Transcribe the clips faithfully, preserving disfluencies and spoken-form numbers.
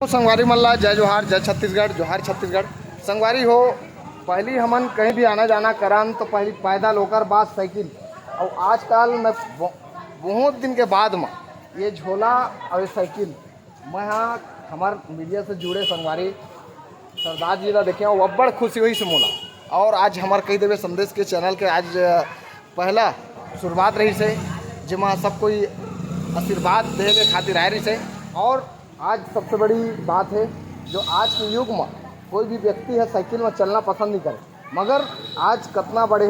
संगवारी मन ला जय जोहार, जय छत्तीसगढ़, जोहार छत्तीसगढ़। संगवारी हो, पहली हमन कहीं भी आना जाना करन तो पहली पैदल, ओकर बाद साइकिल, और आजकल मैं ब-, बहुत दिन के बाद में ये झोला और ये साइकिल, मैं हाँ हमार मीडिया से जुड़े संगवारी सरदार जी ला देखे हूँ, अब्बड़ खुशी होइस मोला। और आज हमार कही देवे संदेश के चैनल के आज पहला शुरुआत रहिस हे, जेमा सब कोई आशीर्वाद देवे के खातिर आए रहिस हे। और आज सबसे बड़ी बात हे, जो आज के युग में कोई भी व्यक्ति है साइकिल में चलना पसंद नहीं करे, मगर आज कतना बड़े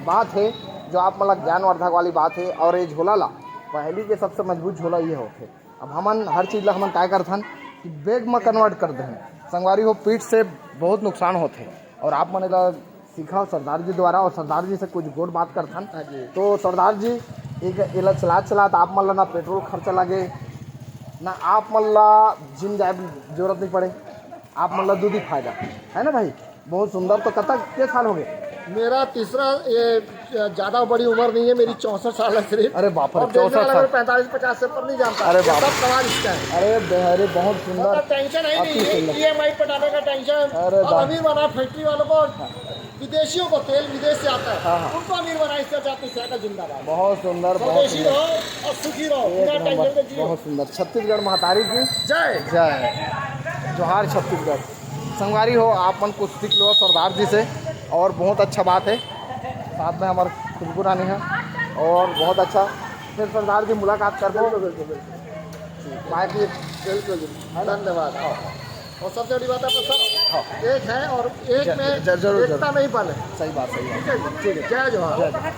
बात हे, जो आप मन ला ज्ञानवर्धक वाली बात हे। और ये झोला ला, पहली के सबसे मजबूत झोला ये होथे। अब हमन हर चीज ला हमन काय करथन कि बैग में कन्वर्ट कर देहन। संगवारी हो, पीठ से बहुत नुकसान होथे। और आप मन एला सीखा सरदार जी द्वारा, और सरदार जी से कुछ गोठ बात करथन। हाँ जी। तो सरदार जी, एक एला चलात चलात आप मन ला ना पेट्रोल खर्चा लगे, ना आप मन ला जिम जाए जरूरत नहीं पड़े, आप मन ला दूध ही फायदा है ना भाई। बहुत सुंदर। तो कतक के साल हो गए? मेरा तीसरा, ये ज्यादा बड़ी उम्र नहीं है मेरी, चौसठ साल है सिर्फ। अरे बाप रे, और देखने वाला चौसठ साल। मेरे पैंतालीस पचास से ऊपर नहीं जानता। अरे ये बाप। सब सवाल इसका है। अरे बे-, अरे बहुत सुंदर। मतलब टेंशन है ही अति नहीं है, सुंदर। ईएमआई पटाने का टेंशन। अरे और बाप। अमीर बना फैक्ट्री वालों को, विदेशियों को, तेल विदेश से आता है, हाँ, हाँ। उनको अमीर बनाए, इसका जाति साइकिल जिंदाबाद। बहुत सुंदर, बहुत स्वदेशी सुंदर। रहो और सुखी रहो, एक बिना नंबर, टेंशन के जियो। बहुत सुंदर। छत्तीसगढ़ महतारी की जय। जय। जोहार छत्तीसगढ़। संगवारी हो, आप मन कुछ सीख लो सरदार जी से, और बहुत अच्छा बात है। साथ में हमारे खुशबू रानी है, और बहुत अच्छा। फिर सरदार जी मुलाकात कर दो। बिल्कुल, बिल्कुल, बिल्कुल। बाकी बिल्कुल, बिल्कुल। धन्यवाद। हाँ। और सबसे बड़ी बात है, अपन सब हाँ। एक है और एक जय-, में जय-, जरूर, एकता जरूर। में ही बल है। सही बात, सही बात। ठीक है जी? ठीक है। जय जोहार। जय जोहार।